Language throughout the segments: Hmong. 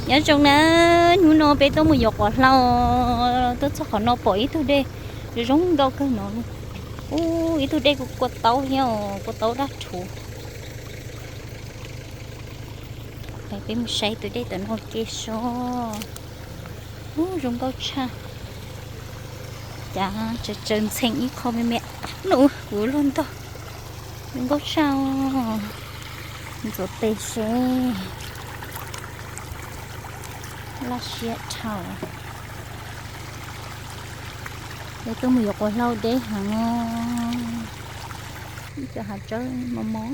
Nyob zoo na, hnub no peb tuaj mus yuav quav hlau, tuaj txog qhov no pom ib tug dej zoo nkauj kawg no. Ub, ib tug dej kua taub thiab os, kua taub daj rhuv. Peb mus saib tus dej tom no ke so. Ub, zoo nkauj tshaj. Cas tsaws tsaws ntxhee ib qho me me no kuv luag ntog. Zoo nkauj tshaj. Ntxuav tes seb. Laj siab dhau. Peb tuaj mus yuav quav hlau deb heev. Ib co hav tsawb mos mos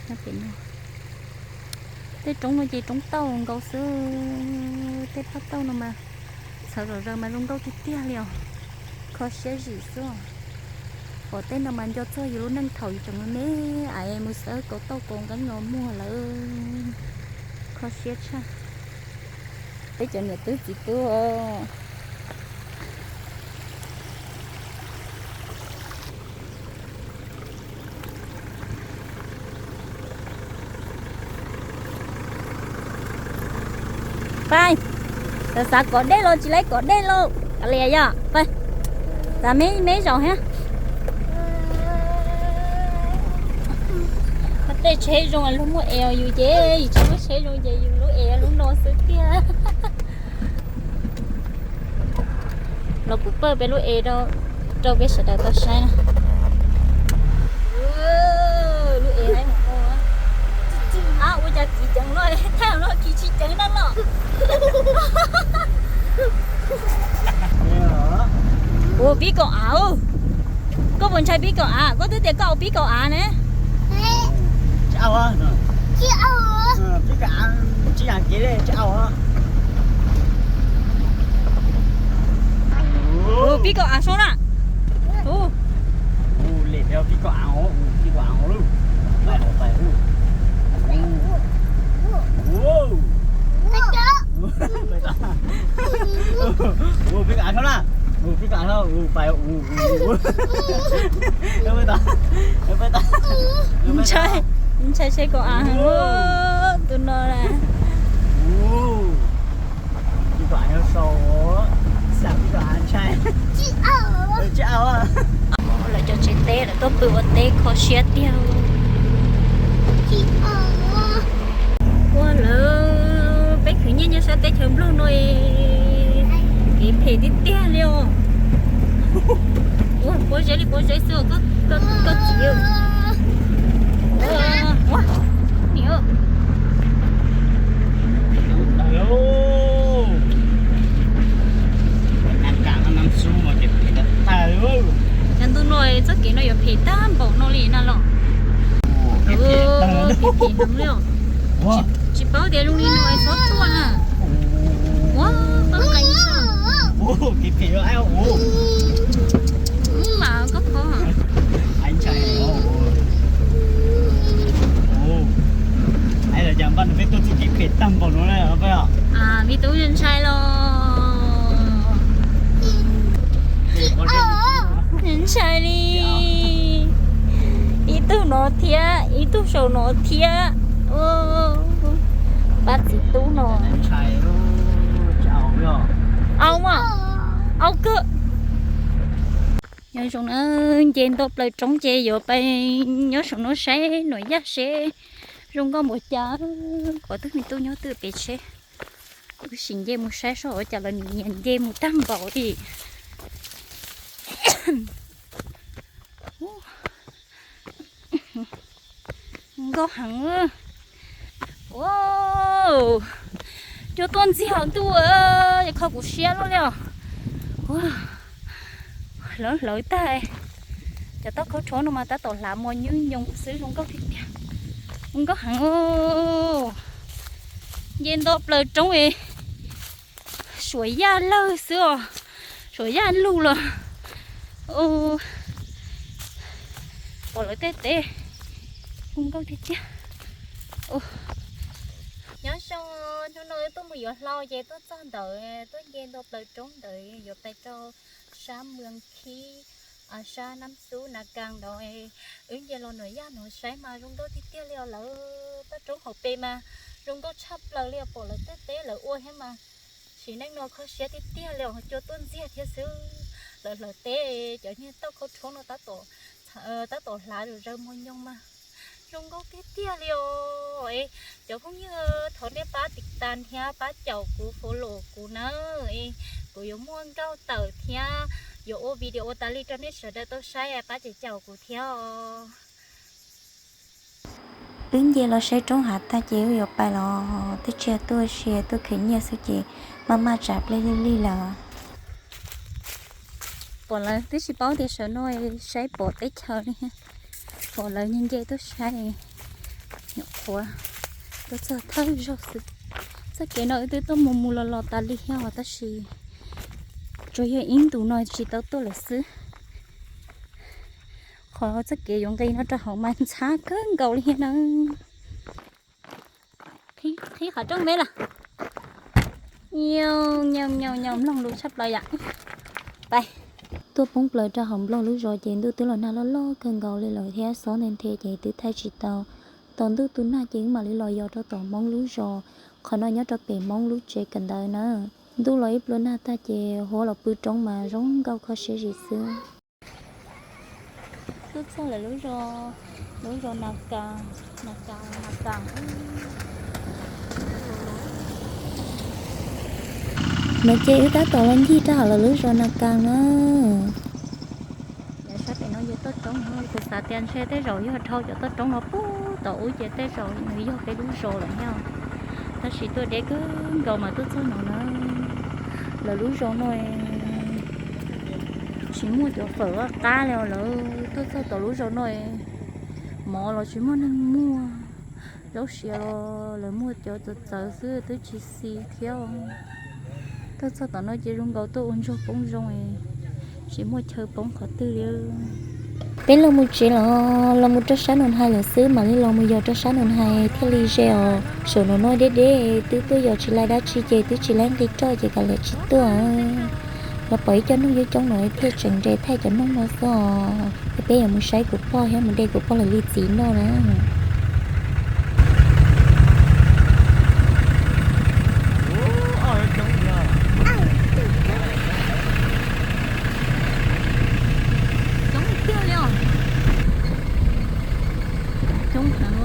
nyob pem no. Tej roob no ces roob tauj nkaus xwb, tej phab tauj no mas txhawv zom zaws mas zoo nkauj tiag tiag li os. Kho siab zim xwb os. Pom tej no mas nco txog yus lub neej thaum yus tseem me me, mus xawb kauv tauj kauv nqeeb los muag lawm. Kho siab tshaj. Peb cov niam tub txiv tub. Pab, xav xav kom dej los tsis laib kom dej lauj, kav liam yom. Pab, xav me me zaus thiab. Tej tsheb zoo luag muaj es, yus ces yus tsis muaj tsheb zoo ces yus lub es lub no xwb tiag. Los kuv pawj peb lub es rau peb sawv daws tau saib na. Lub es, ab, ua cas kiv ceev no, thaj no kiv tsis ceev na los. Ua pib kaum av. Koj puas ntshai pib kaum av? Koj twb tias koj au pib kaum av ne. Pib kaum av soo na. Pib kaum av soo na. Pib kaum av soo, pais. Ntshai, ntshai seb kaum av heev tus no na. Lawv cov tsev teb lawv tuaj pw ua teb kho siab tiag. Ua lawv peb khwv nyiaj nyob sab teb chaws Nplog no es kev phem tiag tiag li os. Ua pob zeb li pob zeb xwb os koj txiv. Ua, niam. Cov ntu no txoj kev no yuav phem tag npaum no li na los. Phem heev li os. Tsis paub tias zoo li no txhob tuaj na. Ua, koj lub qe mas koj qhov. Cas npaj no peb tuaj txoj kev phem tag npaum no na. Vij Tub ntshai los. Ntshai li. Ib tug no thiab ib tug saum no thiab. Pab txiv tub no. Au mas, au kawg. Nyob zoo na, nce nto plaws roob ces yuav pais nyob saum no saib Nuam Yaj seb zoo nkauj npaum cas. Pom tus me tub nyob twj pem tsheb. Wb sim nce mus saib seb ua cas los nws nyiam nce mus tag npaum li. Nkauj heev. Ua, cua tuaj ntxiag ntuj, kho kuv siab luaj li os. Hlawv hlawv tag. Cov toj khaub rhuab no mas tab tom hlav mos nyoos nyoos xwb, zoo nkauj tiag tiag. Nkauj heev. Nce nto plaws roob es suam yaj lawg xwb os, suam yaj lug los. Pom lawv tej teb zoo nkauj tiag tiag. Nyob zoo, hnub no wb tuaj mus yuav hlau ces tuaj txog ntawd, tuaj nce nto plaws roob ntawd yuav pais rau sab Mws Khib, sab Nab Xub Nas Kas ntawd. Wb nce los Nuam Yaj no saib mas zoo nkauj tiag tiag li os lawv. Toj roob hauv pes mas Zoo nkauj tshaj plaws li os, pom lawv tej teb lawv ua thiab mas sim neej no kho siab tiag tiag li os, cua tuaj ntxiag thiab xwb. Lawv hlawv teb, cov niag tauj khaub rhuab no tab tom, tab tom hlav zaws mos nyoos mas zoo nkauj tiag tiag li os. Es cov phooj ywg, thov nej pab tiv tas thiab pab caum kuv, follow kuv nawb. Es kuv yuav muaj nkauj tawm thiab yuav ua video tas li rau nej sawv daws tau saib, pab caum kuv thiab os. Wb nce los saib roob hav tag ces wb yuav pais los, twb tsis tuaj sia tuaj khwv nyiaj xwb ces maj maj tsam plej lig lig lawm. Pom lawv twb tsis paub tias sawv no saib pom teb chaws li. Pom lawv nce nce tuaj saib, nyuam qhuav tuaj txog thawj zaug xwb. Txoj kev no wb twb tuaj mus mus los los tas li thiab os, tab sis tsuas yog ib ntus no tsis tau tuaj lawm xwb. Qhov txoj kev yuav nqis no rau hauv mas ntxhab kawg nkaus li thiab na. Qhib qhov rooj me lawm. Nyob nyob nyob nplooj lub tshaj plaws yom. Pais. Tuaj poob plaws rau hauv Nplooj lub zos ces ntuj twb los nag loj loj kawg nkaus li lawm thiab xob nthe nthe ces twb thaij tsis tau. Tos ntuj tu nag ces wb mam li los yos rau tom Hmoob lub zos. Qhov no nyob rau pem Hmoob lub tsev kawm ntawv na. Ntuj los ib pluag nag tag ces huab los pw roob mas zoo nkauj kho siab zim xwb. Tuaj txog lawv lub zos, lub zos Nas Kas, Nas Kas, Nas Kas. No ces wb tab tom los ncig rau hauv lawv lub zos Nas Kas na. Yav sab pem no yog toj roob, kuv xav tias ntshe tej zaum yog dhau cov toj roob no puag tom ub ces tej zaum nws yog peb lub zos lawm thiab. Tab sis tuaj deb kawg nkaus mas tuaj txog no na. Lawv lub zos no tsis muaj cov fawm qab li os, lawv tuaj txog tom lub zos no mov los tsis muaj neeg muag, zaub siav los lawv muag cov txawv txawv xwb twb tsis xis thiab. Tuaj txog tom no ces zoo nkaus tuaj ua ntsuag poob zoo, tsis muaj chaw poob qhov twg li. Peb los mus tsev los, los mus rau sab Nus Hais lawm xwb, mam li los mus yos rau sab Nus Hais thiaj li ze os. Saum no no deb deb twb tuaj yos tsis laib dab tsi ces twb tsis laib nqi roj ces kav liam tsis tuaj. Los pom ib co noog coob coob no thiaj tseem nres thaij cov noog no xwb os. Es peb yuav mus saib kuv pog thiab mus de kuv pog lawv li txiv noj na. Coob tiag li os. Coob heev.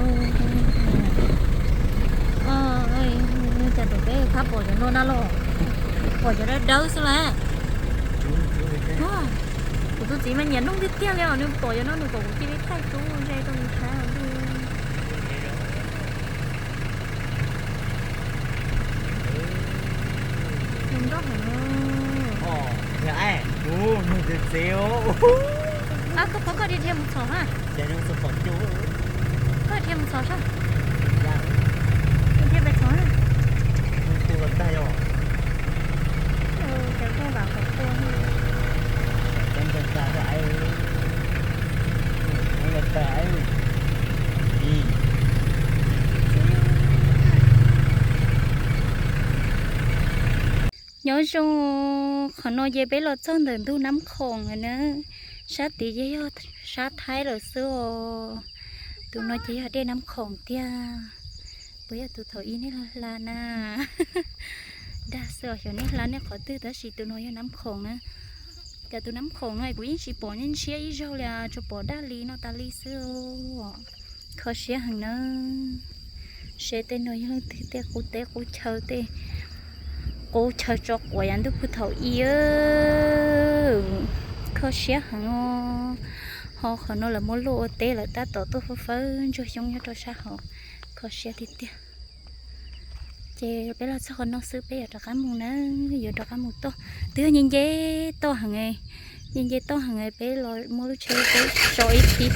Cas thaum peb phab pom cov no na los, pom cov dawb dawb xwb las. Kuv tus txiv mas nyiam noog tiag tiag li os, nws pom cov no nws kom kuv cia li thaij tub ze rau nws saib os. Zoo nkauj heev. Koj pab koj dhia dhia mus txhom ha. Koj dhia mus txhom sab. Dhia pem txhom na. Nyob zoo, qhov no ces peb los txog ntawm ntug Nab Khoom lawm na. Sab tid ces yog sab Thaib lawm xwb os. Tus no ces yog dej Nab Khoom tiag. Puas yog tus thaum ub nej hla na? Dag xwb os, xyov nej hla nej qhov twg tab sis tus no yog Nab Khoom na. Cas tus Nab Khoom no kuv yeej tsis pom ntshiab ib zaug li, tsuas pom daj li no tas li xwb. Kho siab heev na. Seb tej no yog leej twg tej qub teb qub chaw, tej qub chaw tso quav yav ntuj puag thaum ub. Kho siab heev os. Ho qhov no lawv muab luaj ua teb lawm, tab tom tuaj fawb fawb ntsuag xyoob nyob rau sab hauv. Kho siab tiag tiag. Ces peb los txog qhov no xwb peb yuav rov qab mus na, yuav rov qab mus toj. Twb yog nce nce toj heev, nce nce toj heev, peb los muab lub tsheb peb so ib tib.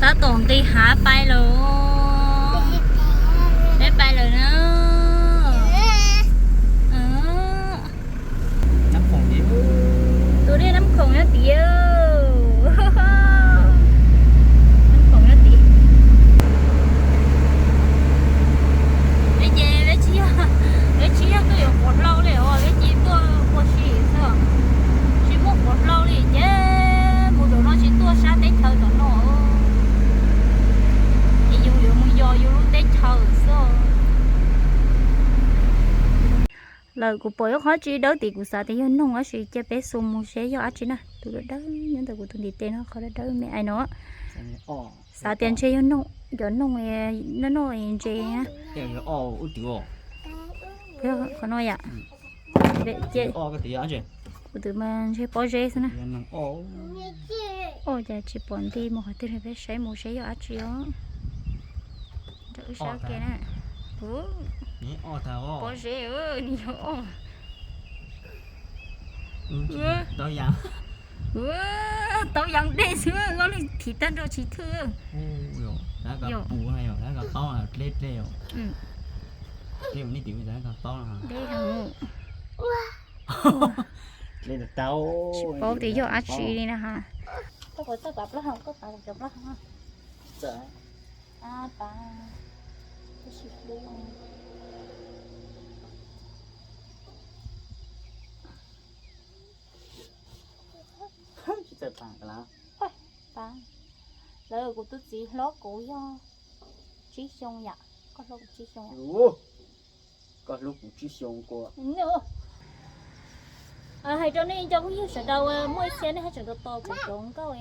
Tab tom nqis hav pais lawm. Peb pais lawm na. Tus dej Nab Khoom nyob tid. Nab Khoom nyob tid. Peb ces peb tsis yog, peb tsis yog tuaj yuav quav hlau li os, peb ces tuaj ua si xwb. Tsis muaj quav hlau li ces mus zaum no tsis tuaj sab teb chaws tom no. Es yus Lawm kuv pom ib qho dab tsi dawb tim kuv xav tias yog noog tab sis cia peb xus mus seb yog dab tsi na. Tus dawb dawb nyob ntawm kuv tus ntiv tes no, qhov dawb dawb me ais no. Xav tias ntshe yog noog, cov noog noj noj ntse na. Qhov no yom. Kuv twb mas ntshe pob zeb xwb na. Ua cas tsis pom nti mus qhov twg li, peb saib mus seb yog dab tsi os. Rau wb sab ke na. Pob zeb, nws yog os. Tau yas dej xwb, ob leeg thim tag nrho tsis thwj. Dleb dleb os. Dleb heev. Tsis paub tias yog dab tsi li na ha. Koj puas txawj pav plaub hau, koj pav kuv cov plaub hau. Pav, tab sis hlub. Tsis txawj pav. Pav, lawv kuv tus txiv hlob kuv yog tsib xyoo yom, koj hlob kuv tsib xyoo. Koj hlub kuv tsib xyoo kua. Hais rau nej cov phooj ywg sawv daws, muaj ib txhia nej haj tseem tos tos kuv cov nkauj,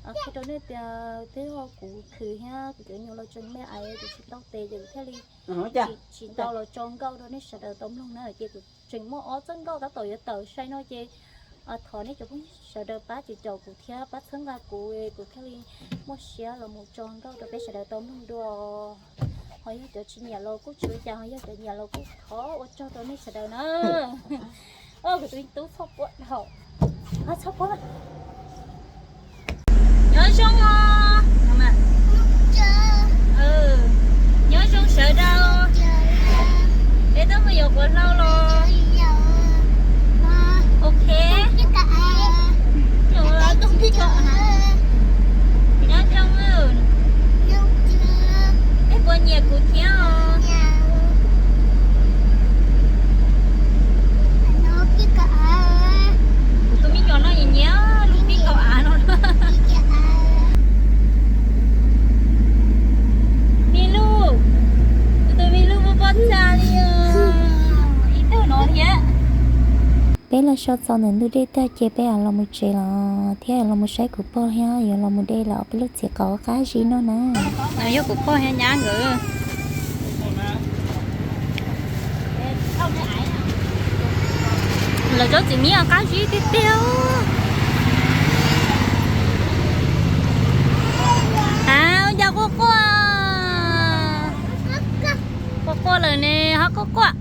qhia rau nej tias twb yog kuv khwv thiab kuv cov nyuam los tseem me ais, kuv tsis tau tes ces kuv thiaj li tsis tau los tso nkauj rau nej sawv daws tau mloog na. Ces kuv tseem muaj ob txoj nkauj tab tom yuav tawm sai no ces thov nej cov phooj ywg sawv daws pab caum caum kuv thiab pab txhawb nqa kuv, kuv thiaj li muaj siab los mus tso nkauj rau peb sawv daws tau mloog dua. Ho yog cov tsis nyiam los kuj tsis ua cas, ho yog cov nyiam los kuj thov ua tsaug rau nej sawv daws na. Kuv tus tub txhob puab dhau. Txhob puab. Nyob zoo os. Nyob zoo sawv daws. Peb twb mus yuav quav hlau los. Ok. Nyob zoo. Peb puas nyiam kuv thiab os? Kuv tus me nyuam no nyiam nyiam lub pib kaum av no. Me lub, kuv tus me lub poj poj txag li os. Ib tug no thiab. Peb los so txog ntawm ntug dej tag ces peb los mus tsev los thiab los mus saib kuv pog thiab yuav los mus de lawv peb lub txiv qaub qab zib no na. Yog kuv pog thiab nyab nkawd. Lawv tsob txiv mis qab zib tiag tiag. Cas quaj quaj, quaj quaj lawm ne, ho quaj quaj,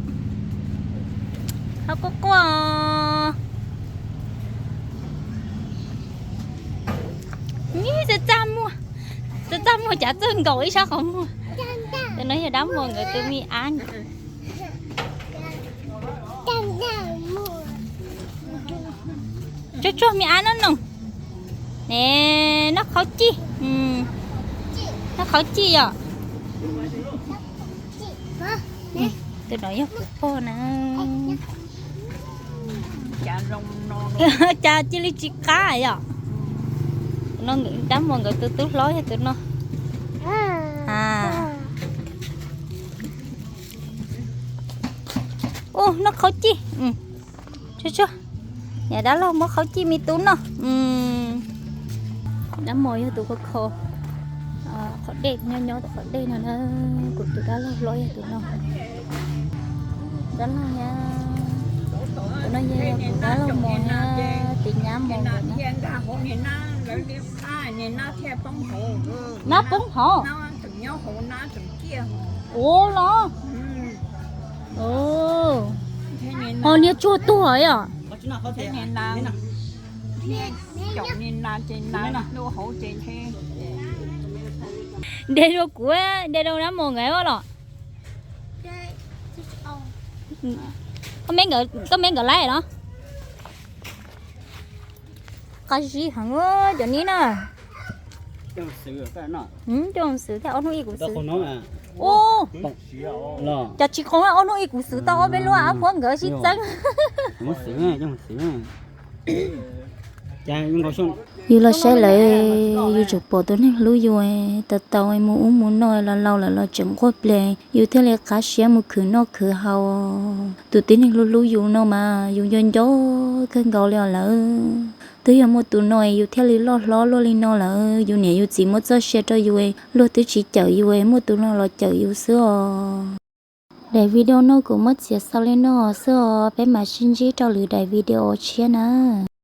ho quaj quaj. Txaj txaj muag, txaj txaj muag cav txawj nkaus ib sab qhov muag. Tus no yog dab muag nkawd tus me ab. Tsuag tsuag me ab noj noog. Ne, noj qhaub cij, noj qhaub cij yom. Tus no yog kuv pog na. Cas cia li tsis qab yom. Tus no dab muag nkawd tus tub hlob yog tus no. Ua, noj qhaub cij. Tsuag tsuag, niam dab laug muab qhaub cij me tub noj. Dab muag yog tus kho kho qhov dej, nyob nyob tom qhov dej no na. Kuv tus dab laug hlob yog tus no. Dab laug nyab, tus no yog kuv dab laug mos thiab tus nyab mos nkawd na. Nab poob hauv. Ua los. Ho niag tsuag tuag yom. Nreg rau kuv, nreg rau dab mos nkawd los. Koj me nkawd laij los. Qab zib heev cov nib na. Coj xwv thiab ob hnub ib kuv xwv. Ua, cov tsis qoos ob hnub ib kuv xwv tau ob peb lub, ab phuab nkawd sib txeeb. Xwv, xwv. Ua, Yus los saib lawm, yus tseem pom tus neeg hlub yus tau tau mus ub mus no, los laus lawm los tseem nquag plig, yus thiaj li qab siab mus khwv noj khwv haus. Tus tib neeg hlub hlub yus no mas yus nco nco kawg nkaus li os lawm. Twb yog muaj tus no yus thiaj li loj hlob luaj li no lawm, yus niam yus txiv muab txoj sia rau yus, luag twb tsis cawm yus, muaj tus no los cawm yus xwb os. Daim video no kuv muab txiav xaus li no xwb os, peb mam sib ntsib rau lwm daim video tshiab na.